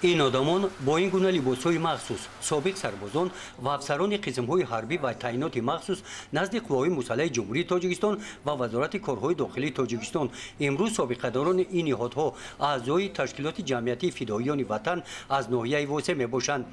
Ин одамон бо ин гуна либосҳои махсус собиқ сарбозон ва афсарони қисмҳои ҳарбӣ ва таъиноти махсус назди қувваҳои мусаллаҳи Ҷумҳурии Тоҷикистон ва Вазорати корҳои дохилии Тоҷикистон. Имрӯз собиқадорони ин ниҳодҳо аъзои ташкилоти ҷамъиятии фидоиёни ватан аз ноҳияи Восе мебошанд.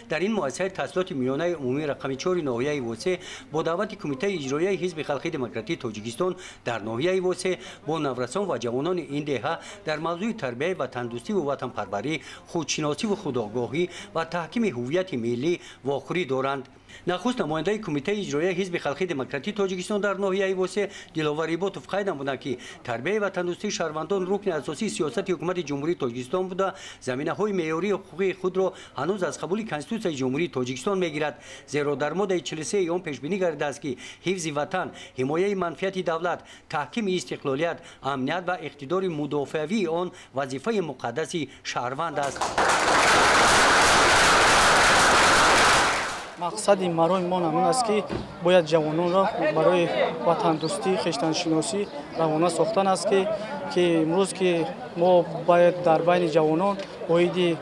Дар ин муассисаи таҳсилоти миёнаи умумии рақами 4 ноҳияи Восе бо даъвати Кумитаи иҷроияи Ҳизби халқии демократии Тоҷикистон дар ноҳияи Восе бо наврасон ва ҷавонони ин деҳа дар мавзӯи тарбияи ватандӯстиву ватанпарварӣ, худшиносиву худогоҳӣ ва таҳкими ҳуввияти миллӣ вохӯрӣ доранд. Нахуст намояндаи Кумитаи иҷроияи Ҳизби халқии демократии Тоҷикистон дар ноҳияи Восе Диловар Иботов қайд намуданд, ки тарбияи ватандӯстии шаҳрвандон рукни асосии сиёсати Ҳукумати Ҷумҳурии Тоҷикистон буда, заминаҳои меъёрии ҳуқуқии худро ҳанӯз аз қабули Конститутсияи Ҷумҳурии Тоҷикистон мегирад, зеро дар моддаи 43 он пешбинӣ гардидааст, ки ҳифзи ватан, ҳимояи манфиати давлат, таҳкими истиқлолият, амният ва иқтидори мудофиавии он вазифаи муқаддаси шаҳрванд аст. Мақсади мароми мо ҳамин аст, ки бояд ҷавононро барои ватандӯстӣ, хештаншиносӣ равона сохтан аст, ки имрӯз ки мо бояд дар байни ҷавонон оиди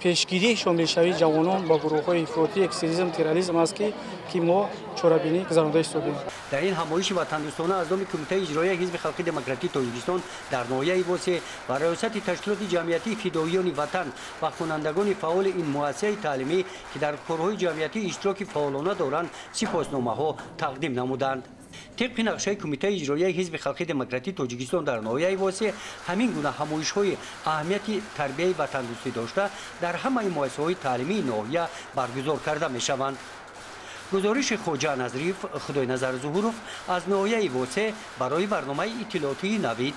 пешгирии шомилшавии ҷавонон ба гурӯҳҳои ифротӣ, экстремизм, терроризм аст, ки мо чорабинӣ гузаронда истодем. Дар ин ҳамоиши ватандӯстона аз номи Кумитаи иҷроияи Ҳизби халқии демократии Тоҷикистон дар ноҳияи Восе ва раёсати ташкилоти ҷамъиятии фидоиёни ватан ва хонандагони фаъоли ин муассисаи таълимӣ, ки дар корҳои ҷамъиятӣ иштироки фаъолона доранд, сипосномаҳо тақдим намуданд. Тибқи нақшаи Кумитаи иҷроияи Ҳизби халқии демократии Тоҷикистон дар ноҳияи Восе ҳамин гуна ҳамоишҳои аҳамияти тарбияи ватандӯстӣ дошта дар ҳамаи муассисаҳои таълимии ноҳия баргузор карда мешаванд. Гузориши Хоҷа Назриев, Худойназар Зуҳуров аз ноҳияи Восе барои барномаи иттилоотии Навид.